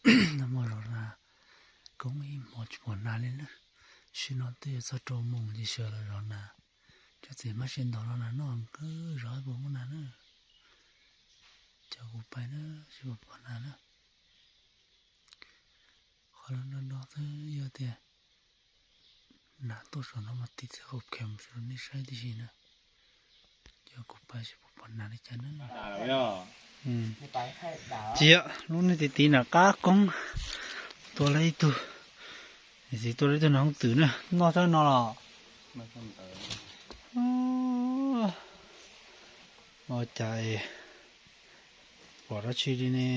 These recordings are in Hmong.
Nag hmo zov nas koob ib hmo tsis pom nas li na. Sim no twb yuav txog rau moos ces sawv los zov nas. Cov txiv hmab sib ntaus no nas noj kawg, zov ib puas muaj nas na. Cov kuv pais na, seb puas pom nas na. Qhov no no xwb yog tias nas tuaj saum no mas tiv txij qhov khev mus rau nej saib tib si na. Cov kuv pais seb puas pom nas li cas na. Tsis yog lub niag tiv tiv nas qab koob, tua lawv ib tug, niam txiv tua lawv ib tug nas hooj twm na, noj txog no los. Ua cas pom dab tsi li ne?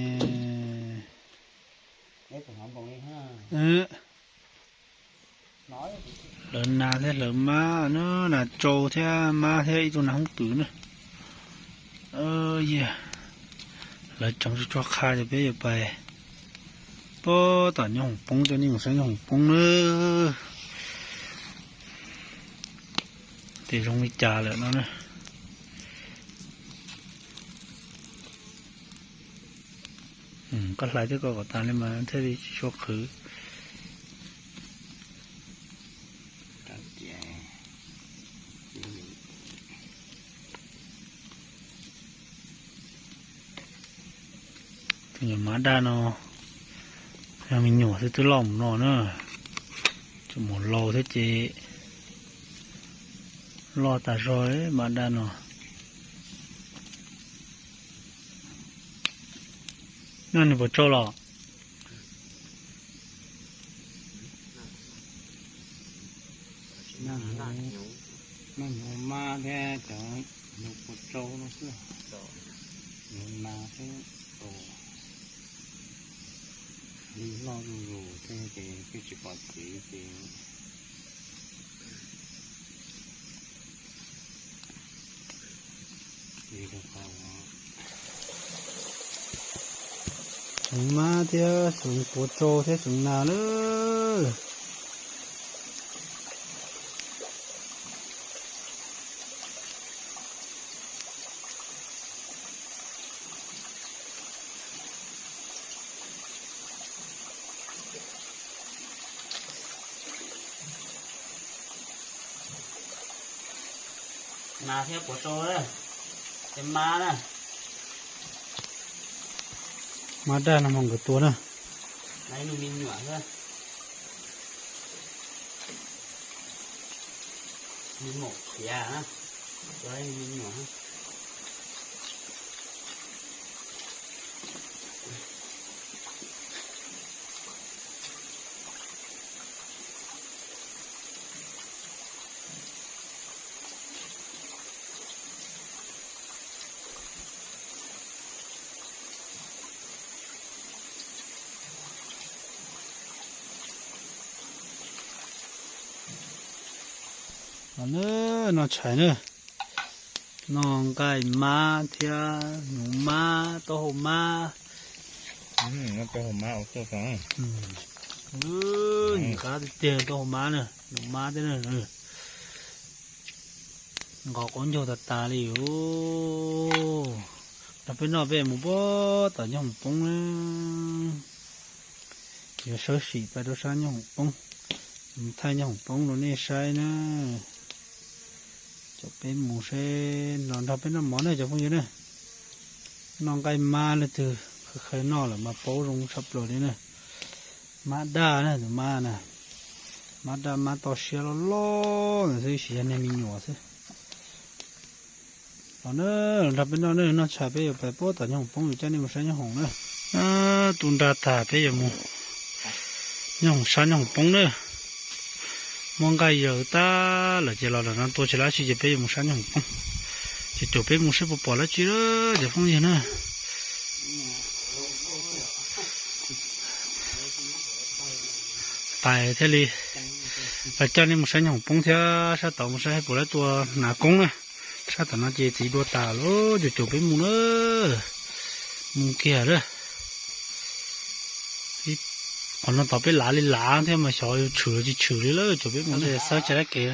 Hlawv nas thiab hlawv mab na, nas tsau thiab mab thiab ib tug nas hooj twm na. Lawv tseev tsuag tsuag qha ces peb yuav pais puag tom nyob hoom poob, coj nej mus saib nyob hoom poob na. Ces zoo li cas lawm no na. Koj hlais thiab koj kom tas li mas thiaj li tsis tshua qhwv. Tus nyuam mab daj no yog me nyuam xwb twb loj mus no na. Tseem mus laus thiab ces loj tas zog mab daj no. Noj nws puas tsau los? Noj hnyuv mab thiab cov hnyuv puas tsau no xwb. Hnyuv nas thiab, li loj zuj zus thiab ces peb tsis pom txiv ces txiv rau qhov txeev mab thiab txeev puas tsau thiab txeev nas lawm. Nas thiab puas tsau, ces mab na. Mab daj no mas nkawd tua na. Ib tug me nyuam xwb. Me maum khiav, tua ib tug me nyuam. Los na, noj tshais na, noj nqaij mab thiab hnyuv mab, taub hau mab. Taub hau mab ua tuaj, nws qab tiag tiag taub hau mab na, hnyuv mab thiab na. Nqos qaub ncaug tas tas li os. Nrog peb noj peb mus puag tom nyob hoom poob na. Yuav sawb sim pais rau sab nyob hoom poob, mus thaij nyob hoom poob rau nej saib na. Caum peb mus seb los nrog peb noj mov na cov phooj ywg na. Noj nqaij mab leej twg khaws khaws noj lawm mas paub zoo tshaj plaws li na. Mab daj na, tus mab na, mab daj mab toj siab loj loj ntawd xwb, ib sim yog niag me nyuam xwb. Los na, los nrog peb noj na, noj tshais peb yuav pais puag tom nyob hoom poob, yuav coj nej mus saib nyob hoom na. Tu nra tas peb yuav mus nyob hoom sab nyob hoom poob na. Muab nqaij yaws tag lawm ces los lawm no tua tsis lab tsi ces peb yuav mus sab nyob hoom poob. Ces caum peb mus seb puas pom dab tsi lawm cov phooj ywg na. Pais thiaj li, pais coj nej mus saib nyob hoom poob thiab sab tod mus saib puas lawv tua nas koob na. Sab tom no ces txiv dua tas lawm, caum caum peb mus na. Mus kiag lawm. Qhov no tod peb lav li lav thiab mas xyov yus tshwm tsis tshwm li lawm, caum peb mus na. Xawb tsis laib kev.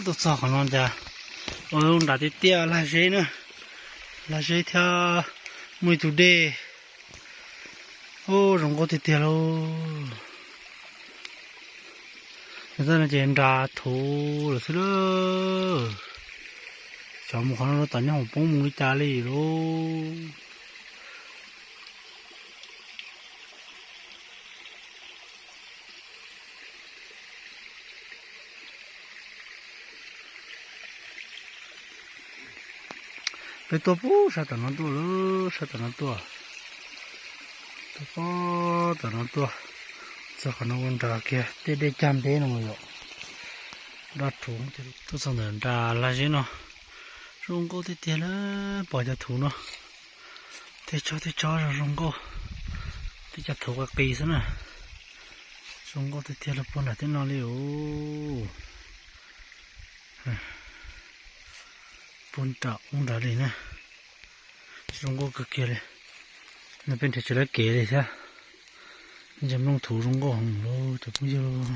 Tuaj txog qhov no cas ua nram tiaj tiaj lag zeb na, lag zeb thiab muaj ib tug dej. Ub, zoo nkauj tiag tiag lauj. Yog txoj no ces nras thuv lawm xwb lauj. Xyov mus qhov no tom nyob hoom poob mus li cas li lauj. Peb tuaj pub sab tom no tuaj lauj, sab tom no tuaj. Tuaj pub tom no tuaj. Txog qhov no ua nras kiag tej dej cag npeb no yom. Daj rhuv tuaj txog ntawm nras lag zeb no. Zoo nkauj tiag tiag lawm, pom cov thuv no. Tej tsob tej tsob zoo zoo nkauj. Tej cov thuv qis qis xwb na. Zoo nkauj tiag tiag los puag nram tej no li os. Puag nram ub nrad li na. Zoo nkauj kawg kiag li. No peb nrhiav tsis tau kev li thiab. Ntsia nplooj thuv zoo nkauj heev lauj cov phooj ywg.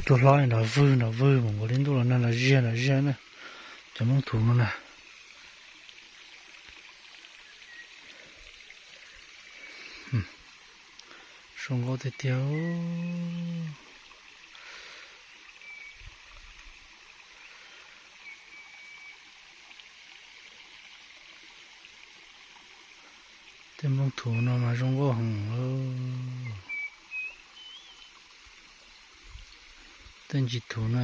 Tuaj hlob nrad vwg nrad vwg mus nkaus li ntuj los nag nrad ziag nrad ziag na. Cov nplooj thuv no na. Zoo nkauj tiag tiag. Tej nplooj thuv no mas zoo nkauj heev. Tej ntsis thuv no.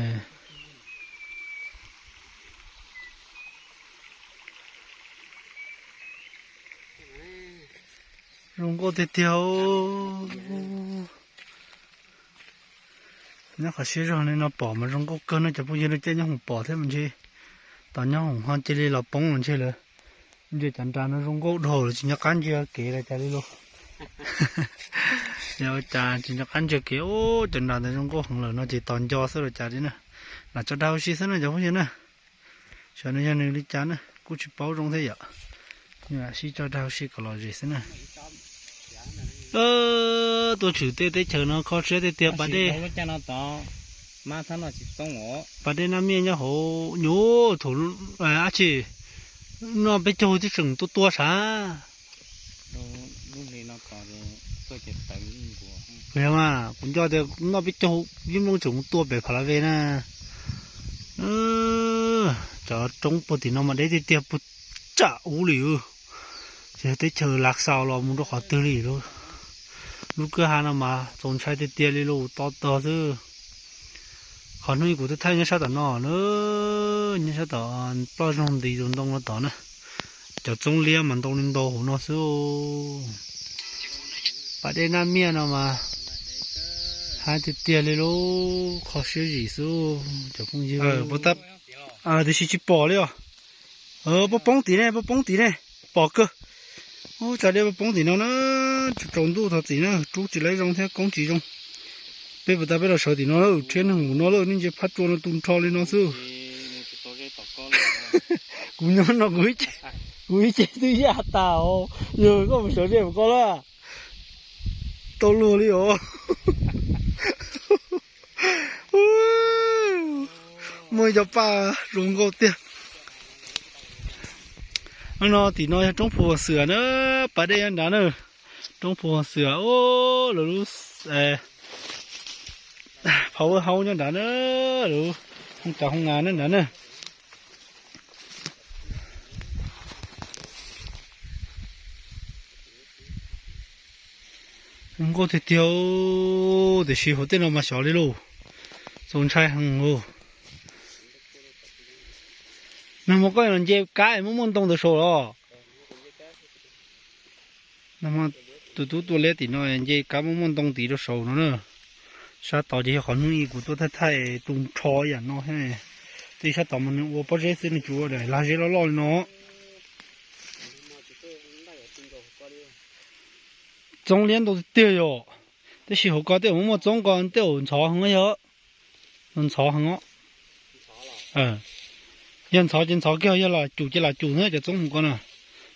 Zoo nkauj tiag tiag. Nyob qhov siab zog li no pom mas zoo nkauj kawg no cov phooj ywg, lub caij nyob hoom pom thiab mas ntshe tom nyob hoom ho cia li los poob los ntshe lawm. Ntsia cov nras no zoo nkauj dhau lawm tsis nco qab ntsia kev los cas li lauj. Yog ua cas tsis nco qab ntsia kev, cov nras ntawd zoo nkauj heev lawm no ces tos nco xwb los cas li na. Lam tso dag ua si xwb na cov phooj ywg na. Xyov nws yog nws li cas na kuj tsis paub zoo thiab yom. Sib tso dag ua si kom lom zem xwb na. Tuaj tshwm tej teb chaws no kho siab tiag tiag pas dej. Pas dej Naj Miaj nyob hauv nyuv thaum dab tsi noj peb caug twb tseem tuaj tua sav. Kuv nco tias noj peb caug ib nplooj tseem mus tua pem Phav Lav Ve na. Cov roob puag tim no mas deb tiag tiag puag tsam ub li. Ces teb chaws Lav Xaus los mus rau qhov twg li lauj. Lub kwj ha no mas txaus ntshai tiag tiag li lauj, to tog xwb. Qhov hnub ib kuv twb thaij nyob sab tom no na, nyob sab tom ploj zoog nti tus ntoo no tom na. Cov txoob liab mas ntoo li ntau hauv no xwb. Pas dej Naj Miaj no mas hais tiag tiag li lauj, kho siab zim xwb cov phooj ywg. Tiam sis tsis pom li os. Pob poob tim ne, pob poob tim ne, pom kawg. Ub, tsa dej pob poob tim no na, tsaus ntuj thov txim na, rub tsis laib zoo thiab koob tsis zoo. Peb puas tas peb los sawv tim no lawm, rhiab neeg mus no lawm, nej ntsia phab tsua no tu nrho li no xwb. Kuv nyob no kuv ib ce twb yaj tas os, yog koj mus sawv dej mus koj lawm. Tau luag li os. Muaj ib co paj zoo nkauj tiag. No tim no yog roob Phu Huas Xwm na, pas dej nyob nrad na. Roob Phu Huas Xwm, lawv lub power house nyob nrad na, lawv cov hoo nas nyob nrad na. Zoo nkauj tiag tiag, tiam sis hauv tej no mas xyov li lauj, txaus ntshai heev lauj. Nag hmo koj los nce kab muaj muaj ntoo ntawd saud los? Tus tub tuaj liab tim no nce kab muaj muaj ntoo tid rau saud no na. Sab tod ces yog qhov hnub ib kuv tuaj thaij thaij tu nrho yam no thiab. Tej sab tod mas nws ua pob zeb xwb, nws tsis ua daim lag zeb loj loj li no. Txoov liab ntau tiag tiag yom. Tab sis hauv ko tej uas muaj muaj txoov ko tej uas ntxhov heev yog, ntxhov heev os. Yog ntxhov ces ntxhov kiag, yog lam cum ces lam cum na cov txoov hauv ko na.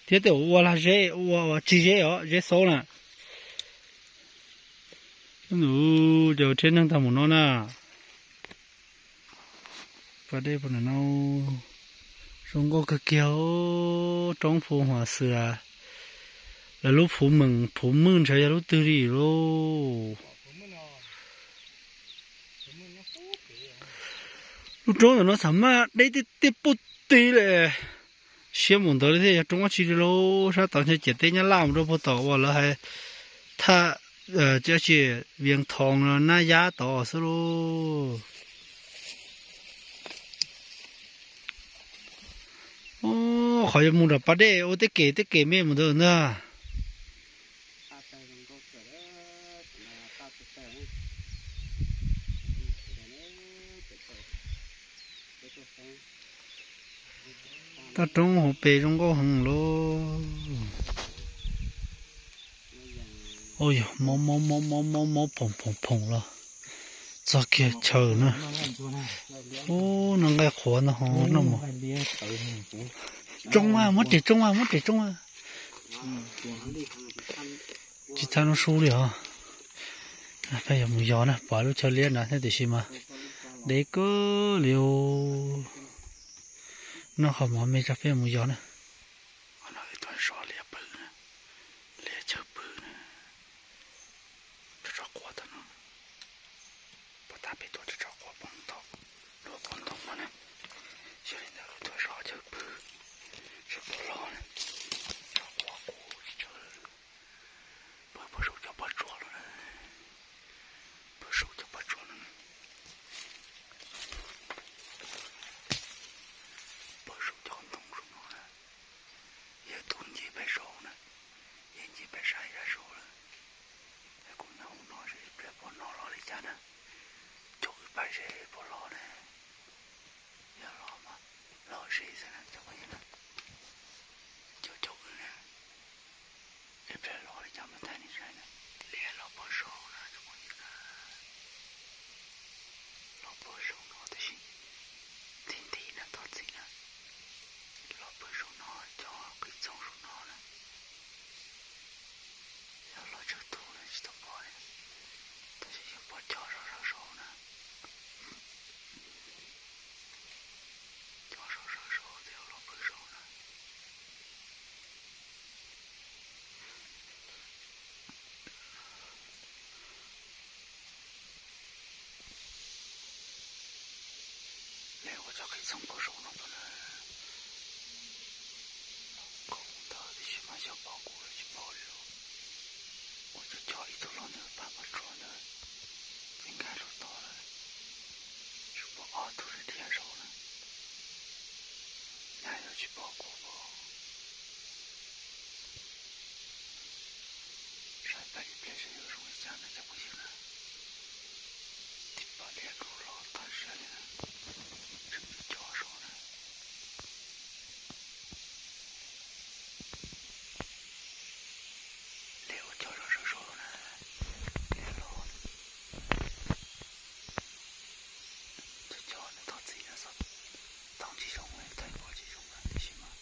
Thiab tej uas ua lag zeb, ua tsig zeb os, zeb xaub na. Ces rhiab neeg tag mus no na. Pas dej puag nram no zoo nkauj kawg kiag, roob Phu Huas Xwm. Yog lub phuv meem phuv mwj ntshe yog lub twg li lauj. Lub roob ntawm no txam maj deb tiag tiag puag tib lawm. Siab mus ntawd li thiaj yog roob dab tsi li lauj. Sab tod ntshe ciam teb Nyab Laj mus rau puag tom uas lawv hais thaj, tsis, Vias Thoos, Nab Yab tod xwb lauj. Qhov yuav mus nram pas dej ua tej kem tej kem me mus ntawd ntag. Toj roob hauv pes zoo nkauj heev lauj. Ua yog mob mob mob mob mob mob phoom phoom phoom los txog kiag chaw na. Ub, no nqaij qhuav ntag ho noj mov. Tsoob mas, muab ris tsoob mas, muab ris tsoob mas. Tsis txhob noj su li os. Peb yuav mus yos na, pom lub chaw liab ntawd thiab tiam sis mas deb kawg li. Noj qhov mov me tso peb yuav mus yos na. Ub, no ib tug sov liab pw na, liab chaw pw na. Tso tso quav tag no, puas tas peb tuaj tso tso quav poob ntoo, luag poob ntoo no na. Yog li ntawd lub tuaj sov chaw pw, seb puas los na. Tso quav qus tsis tsawg, puag puag saum cov pob tsuas los na, puag saum cov pob tsuas no na. Puag saum cov ntoo saum no na. Yog tus nce pem saud na, yog nce pem saib zaj saud lawm. Es kuv nyob hauv no seb ib pliag puas hnov los li cas na. Caum wb pais seb puas los na. Yog los mas los seb xwb na cov phooj ywg na. Caum caum wb na. Ib pliag los li cas mas thaij nej saib na. Liab los puag saud na cov phooj ywg na. Los puag saud no tab sis nti nti na thov txim na. Los puag saud no, cov qis txoog saud no na. Yog los tsawg tus na tsis tau pom li, tab sis yog pom cov zog zog saud na. Cov zog zog saud thiaj los puag saud na. Lawv ua cov qis txoog puag saud no tuaj na. Qhov ntawd tab sis mas xyov pom kuv los tsis pom li lauj. Ua cov cov ib tug los ntawd pab pab tsuag ntawd, ces nkag lub tod lawm. Tsis pom ob tug dhia dhia saud na. Nyaj yuav tsis pom kuv pom. Saib peb ib pliag seb yuav zoo li cas na cov phooj ywg na. Tib pom liab dub los tag siab li na. Tseem cov saud na. Liab ua cov zog saud saud na. Liab los. Cov cov no thov txim na, xav thaij tsis zoo, thaij pom tsis zoo na, tiam sis mas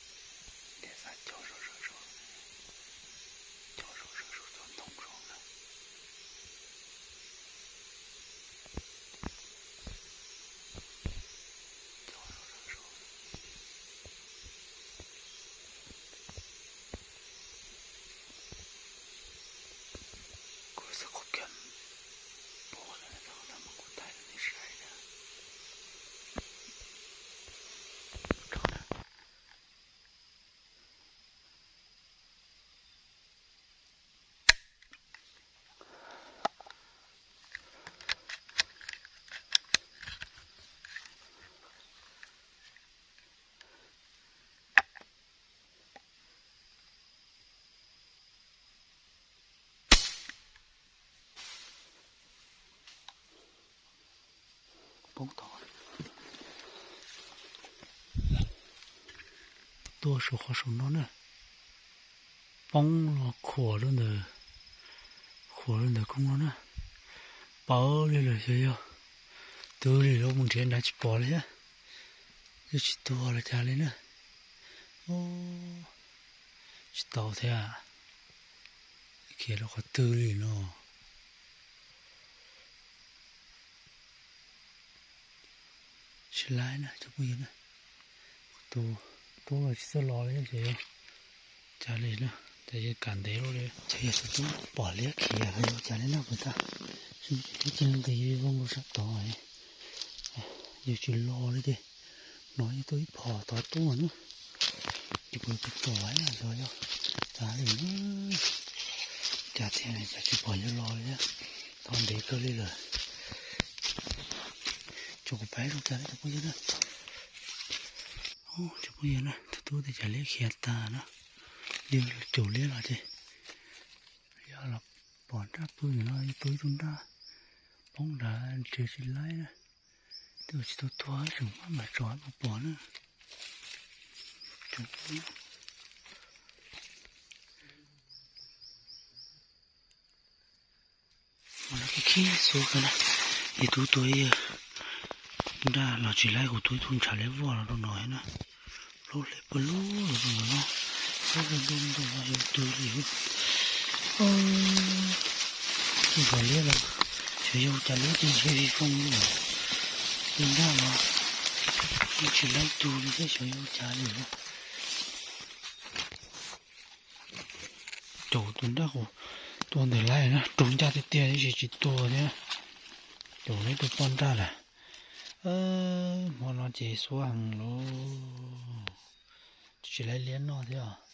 liab xav cov zog saud saud, cov zog saud saud cov ntoo saud na. Cov zog saud saud. Kuv xav qhov kiag pom lawm na, thaum no mas kuv thaij rau nej saib na. Poob tod, tuaj saum qhov saum no na, poob los khuam rau ntawm, khuam rau ntawm koob no na, pawv li lawm xyov yog twg li lawm, mus nrhiav nrad tsis pom li thiab, twb tsis tuag los cas li na. Tsis tau thiab, khiav rau qhov twg li no. Tsis laib na cov phooj ywg na, tus tub los tsis txawj los li xyov yog cas li na. Ces yawg kam ntev lawm li. Ces yog tus tub pom liab khiav los yog cas li na puas tag. Tib ce leej twg yog vij vooj rau sab tod, yog tsis los li ces no yog tuaj ib phom tod tuaj na. Ces puas tsis tsom xyov yog cas li na. Cas tiag cas tsis pom yawg los li, tau ntev kawg li lawm. Tsom kuv pab zoo cas li cov phooj ywg na. Cov phooj ywg na, tus tub tias cas liab khiav tas na. Yog caum liab los ces yog los pom nraj pw no yog tus ib tug nraj poob nrad nrhiav tsis laib na. Twb tsis tau tuag tseem maj mam tsom puas pom na. Mas no khib khib xuab kawg na. Yog tus tuag yog nraj los tsis laib kuv tus ib tug ntshav liab voj los rau no na. Plaub hle pawg lug los rau no, plaub hle ntuj ntuj no yog tus li. Tus ntshav liab los xyov yog cas liab ces yog vij vooj li. Tus nraj los tsis laib tug li thiab xyov yog cas li. Caum tus nraj kuv tua ntawm laib na, raug ncaj tiag tiag tab sis tsis tuag thiab. Caum ib tug poj nraj lawm. Hmo no ces xuab heev lauj. Tsis laib liab noj thiab.